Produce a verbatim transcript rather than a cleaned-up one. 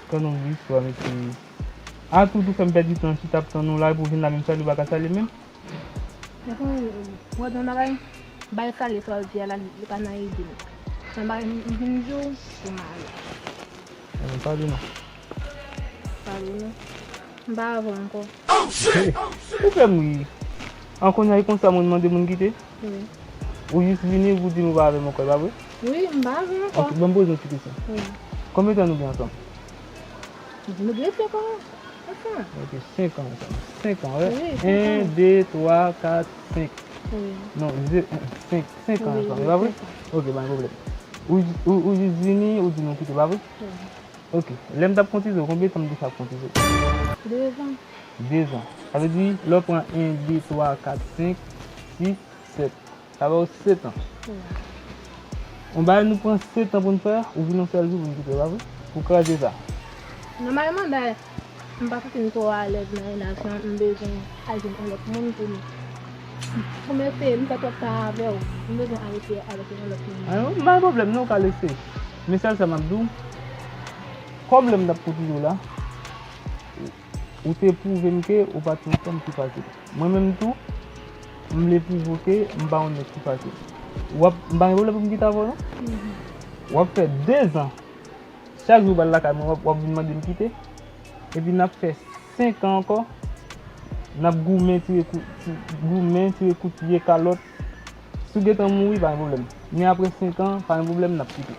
Tann yon istwa, mesye. A tout ou fè m pèdi tan chita ap tann ou la, epi w vin la menm salye ou pa ka salye menm. Mwen di yon bagay, bay salye sa w di a la, li pa nan ide m. Nan bagay m vin di w, se mare. Mwen pale non. Pale non. M pa avè w ankò. Ou fè m ri. An kounye a e konsa moun mande moun kite? Wi. Ou jis vini, ou di m ou pa avè m ankò, e pa vre? Wi, m pa avè w ankò. Ok, ban m poze yon ti kesyon. Wi. Konbyen tan nou gen ansanm? Nou gen senk an ansanm. Ok, senk an ansanm. Senk an, wi. Wi, En, de, twa, kat, senk. Wi. Non, ze, senk, senk an Wi, ansanm, wi, e pa vre? Senk an. Ok, pa gen pwoblèm. Ou, ou, ou jis vini, ou di nou kite, pa vre? Wi. Ok, lè m t ap kontize w, konbyen tan m te fè ap kontize w? Dezan. Dezan. Sa vle di, lè w pran en, de, twa, kat, senk, sis, sèt. Sa ba w sèt an. Wi. Yon bagay nou pran sèt an pou n fè, ou vin yon sèl jou pou n kite, pa vre? Pou kraze sa. Nòmalman, dayè, m pa santi m twò alèz nan relasyon an, m bezwen al jwenn yon lòt moun pou m, pou m eseye, m fè twòp tan avè w, m bezwen al eseye avèk yon lòt moun. An, m pa gen pwoblèm, non, ou ka eseye. Men sèl sa m ap di w, kòm lè m t ap kontize w la, ou te pwouve m ke ou pa t yon fanm ki fasil. Mwen menm tou, m vle pwouve w ke m pa yon nèg ki fasil. W ap, m pa gen pwoblèm pou m kite avè w, non? W ap fè dezan. Chak jou w pral lakay mwen, w ap, w ap vin mande m kite. Epi n ap fè senk an ankò. N ap goumen, tire kout, ti, goumen, tire kout pye, kalòt. Si w gentan mouri, pa gen pwoblèm. Men apre senk an, pa gen pwoblèm, n ap kite.